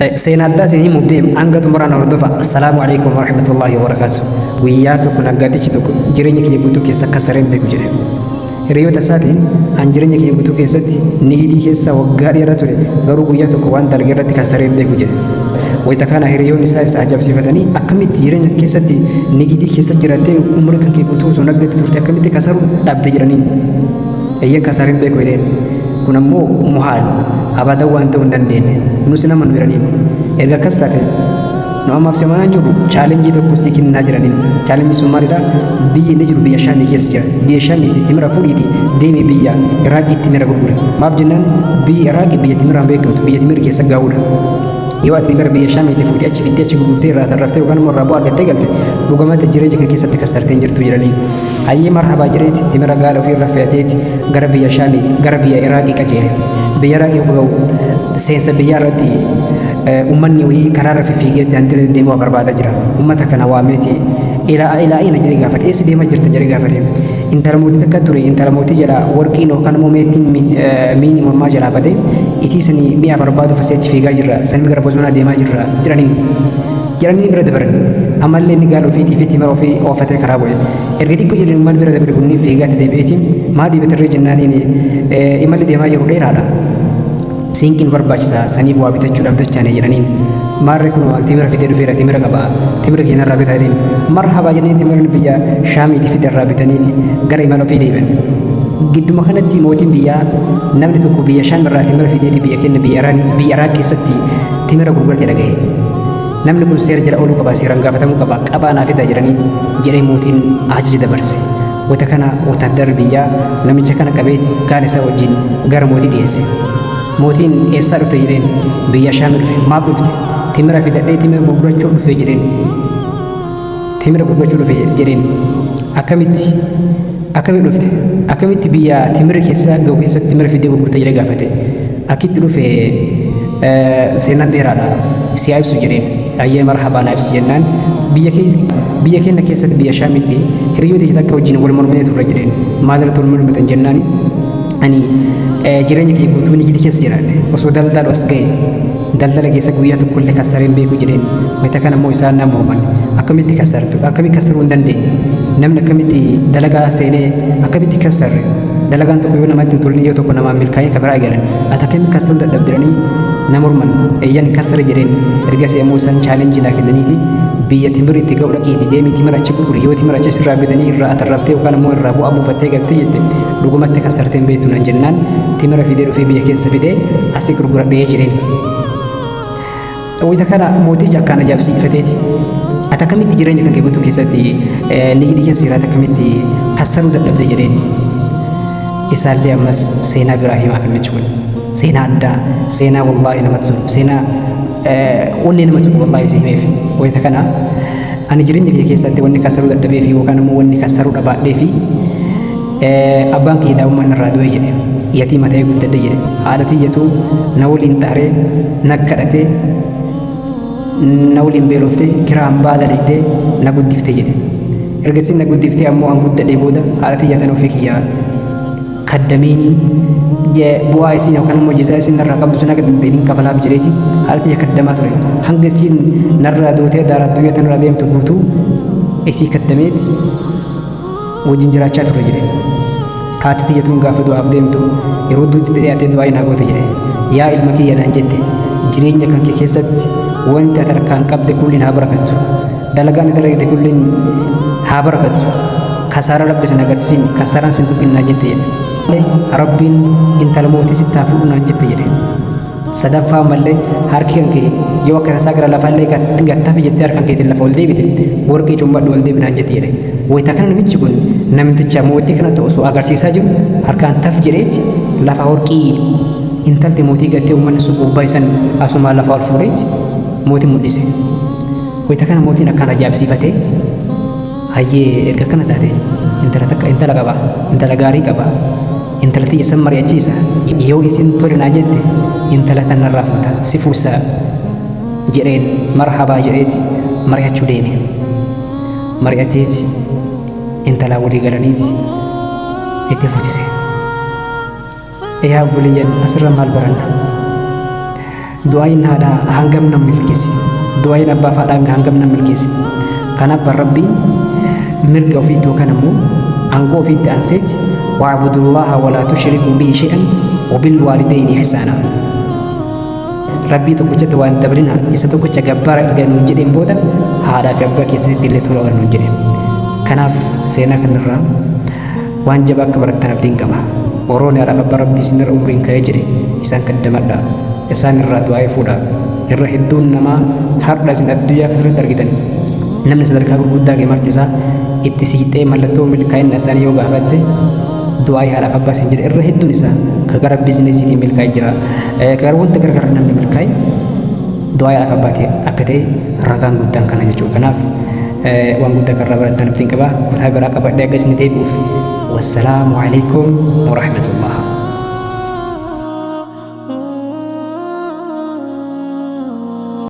Seenaa addaa isin himuuf deema hanga xumuraan hordofa. Assalaamu alaikum warahmatullaahi wabarakaatu. Guyyaa tokko naggaadichi tokko jireenya kiyya guutuu keessa akka sareen beeku jedhe. Hiriyoota isaatiin an jireenya kiyya guutuu keessatti nigidii keessa waggaa dheeraa ture, garuu guyyaa tokko waan dalage irratti kan sareen beeku jedhe. Wayita kana hiriyoonni isaa isa ajaa'ibsiifatanii, akkamitti jireenya keessatti nigidii keessa jirattee umurii kan kee guutuu osoo naggatti turte akkamitti kasaruu dhabde jedhaniin. Eeyyan, kasareen beeku jedheen. Kun ammoo muhaal, abadan waan ta'uu hin dandeenye. Nus nama nu jedhaniin. Erga akkas taate nu ammaaf si amanaa hin jirru, challenge tokko sii kennaa jedhaniin. Challenge sun maalidha? Biyyi inni jiru biyya Shaamii keessa jira. Biyya Shaamiitti timira fuudhiiti deemi biyya Iraaqiitti timira gurguri. Maaf jennaan, biyyi Iraaqi biyya timiraan beekamtu, biyya timirri keessa gahuudha. Yoo ati timira biyya Shaamiitti fuutee achi fiddee achi gurgurtee irraa tarraftee yookaan immoo irraa bu'aa argattee galte, dhugamatti jireenya kana keessatti kassartee hin jirtu jedhaniin. Hayyee, marhabaa jedheeti timira gaala ofii irra fe'ateeti gara biyya Shaamii, gara biyya Iraaqii qajeele. Biyya Iraaqii yogguu ga'u, seensa biyyaa irratti ummanni wayii karaa irra fiffiigee daandii irra deddeemuu waa barbaadaa jira. Ummata kana waameeti ilaa ilaa aina jedhee gaafate. Eessa deemaa jirtan jedhee gaafate. Intala mootii takka ture, intala mootii jalaa warqiin yookaan immoo meetiin miini mormaa jalaa bade, isii sanii mi'a barbaaduuf asii achi fiigaa jirra, sanii gara bosonaa deemaa jirra jedhaniin. Jedhanii bira dabaran. Ammallee inni gaala ofiitii fi timira ofii oofatee karaa bu'e. Erga xiqqoo jedhanii ummanni bira dabare kunniin fiigaatti deebi'eeti maa deebitarree jennaaniin, imalli deemaa jiru dheeraadha. Siinqiin barbaachisa, saniif waa bitachuudhaaf dachaane jedhaniin. Maarree, kunoo timira fidee dhufeera, timira qaba, timira keenya irraa bitaa jedheen. Marhabaa jedhanii timirni biyya Shaamiiti fide irraa bitaniiti gara imala ofii deebi'an. Gidduma kanatti mootiin biyyaa namni tokko biyya Shaam irraa timira fideeti biyya keenya biyya Iraanii biyya Iraaq keessatti timira gurgurate dhagahe. Namni kun seera jala ooluu qaba, seeraan gaafatamuu qaba, qabaa naa fidaa jedhanii jedhee mootiin ajaja dabarse. Wata kana wotaaddarri biyyaa namicha kana qabeeti gaala isaa wajjin gara mootii dhiyeesse. Mootiin eessaa dhufte jedheen. Biyya Shaamii dhufe. Maaf dhufte? Timira fidadhee timira gurgurachuu dhufe jedheen. Timira gurgurachuu dhufe jedheen. Akkamitti? Akkamitti dhufte? Akkamitti biyya timirri keessa gahu keessatti timira fidee gurgurte jedhee gaafate. Akkitti dhufe seenaan dheeraadha. Si haa ibsu jedheen. Ayyee, marhabaa, naa ibsi jennaan, biyya keenya keessatti biyya Shaamitti hiriyoota ishee takka wajjin wal morminee turre jedheen. Maal irratti wal mormitan jennaan, ani jireenya kiyya guutuu nigdi keessa jiraadhe, osoo daldalu as ga'e, daldala keessa guyyaa tokkollee kassareen beeku jedheen. Wayita kana immoo isaan na morman. Akkamitti kassartu? Akkamitti kassaruu hin dandeenye? Namni akkamitti dalagaa seenee akkamitti kassarre? Dalagaan tokko yoo namatti hin tolin, yoo tokko namaan milkaa'ee ka biraa eegalan, ati akkamitti kassaruu dadhabde jedhanii na morman. Eeyyan, kassare jedheen. Ergasii ammoo isaan challenge naa kennaniiti biyya timirri itti ga'u dhaqiiti deemii timira achi gurguri, yoo timira achi sirraa bitanii irraa atarraftee yookaan immoo irraa bu'aa buufattee galte jette, dhugumatti kassartee hin beektu naan jennaan, timira fidee dhufee biyya keessa fidee asii gurguradhee jedheen. Wayita kana mootichi akkaan ajaa'ibsiifateeti. Ati akkamitti jireenya kan kee guutuu keessatti nigdii keessa jiraate akkamitti kassaruu dadhabde jedheen. Isaallee ammas seenaa biraa himaaf namichi kun. Seenaa addaa, seenaa wallaahi namatti tolu, seenaa onnee nama tuqu wallaahi si himeef. Wayita kana ani jireenya kiyya keessatti wanni kassaruu dadhabee fi yookaan immoo wanni kassaruu dhabaadhee fi abbaan kiyya daa'imummaan irraa du'e jedhe. Yatiima ta'ee guddadhe jedhe. Haadha tiyyatu na waliin xaaree, na kadhatee, na waliin beeloftee, kiraa hambaa dalaydee na guddifte jedhe. Erga isin na guddiftee ammoo an guddadhee booda haadha tiyya tan ofii kiyya kaddameenii bu'aa isiin yookaan immoo jizaa isiin narraa qabdu sun akka danda'in kafalaaf jedheeti haadha tiyya kaddamaa ture. Hanga isiin narraa duutee daara addunyaa tanarraa deemtu guutuu isii kaddameeti wajjin jiraachaa turre jedhe. Haati tiyya tun gaafa du'aaf deemtu, yeroo duuti dhiyaatee du'aa naa goote jedhe. Yaa ilma kiyya naan jette, jireenya kan kee keessatti wanti ati harkaan qabde kulliin haa barakattu. Dalagaan ati dalagde kulliin haa barakattu. Kasaara Rabbi sin agarsiisin, kasaaraan sin tuqin naan jette jedhe. Rabbiin intala mootii sitti haa fuudhu naan jette jedhe. Sadaffaa ammallee harki kan kee yoo akka tasaa gara lafaallee gattafi jettee harkan keetiin lafa ol deebite, warqii cumbadhu ol deebi naan jette jedhe. Wayita kana namichi kun namticha mootii kanatti osoo agarsiisaa jiru harkaan taf jedheeti lafa warqii intalti mootii gattee uummanni sun gubbaa isan asumaa lafa ol fuudheeti mootii mul'ise. Wayita kana mootiin akkaan ajaa'ibsiifatee, hayyee, erga akkana taate intala takka intala qaba, intala gaarii qaba, intala tiyya san mari'achiisa, yoo isin tole naa jette intala tan narraa fuuta, si fuusa jedheen. Marhabaa jedheeti mari'achuu deeme. Mari'ateeti intalaa walii galaniiti itti fuusise. Yaa obboleeyyan, asirra maal baranna? Du'aayin haadhaa hangam nama milkeessiti. Du'aayin abbaa fi haadhaa hangam nama milkeessiti. Kanaaf bar Rabbiin mirga ofiitti yookaan ammoo aangoo ofiitti aanseeti wa'budullaha walaa tushrikuu bihi shay'an wabil waalidayni ihsaana. Rabbii tokkichatti waan dabalina isa tokkicha gabbara erga nuun jedheen booda haadhaa fi abbaa keessanitti illee tola oola nuun jedhe. Kanaaf seenaa kanarraa waan jabaa akka barattan abdiin qaba. Warroonni haadhaaf abbaa Rabbii isinirra umriin ka'ee jedhe isaan kaddamadhaa. Isaan irraa du'aa'ii fuudhaa. Irra hedduun namaa hardha isin addunyaa kanarratti argitan namni sadarkaa gurguddaa ga'e marti isaa itti siixee mallattoo milkaa'ina isaanii yoo gaafatte du'aa'ii haadhaaf abbaa isin jedhe irra hedduun isaa ka gara biizinesiitiin milkaa'e jira. Ka gara wanta gara gara namni milkaa'e du'aa'ii haadhaaf abbaati akka ta'e ragaan guddaan kana jechuudha. Kanaaf waan guddaa kan irraa barattan abdiin qaba. Kutaa biraa qabadhee akka isin deebi'uuf. Wassalaamu alaikum warahmatullah.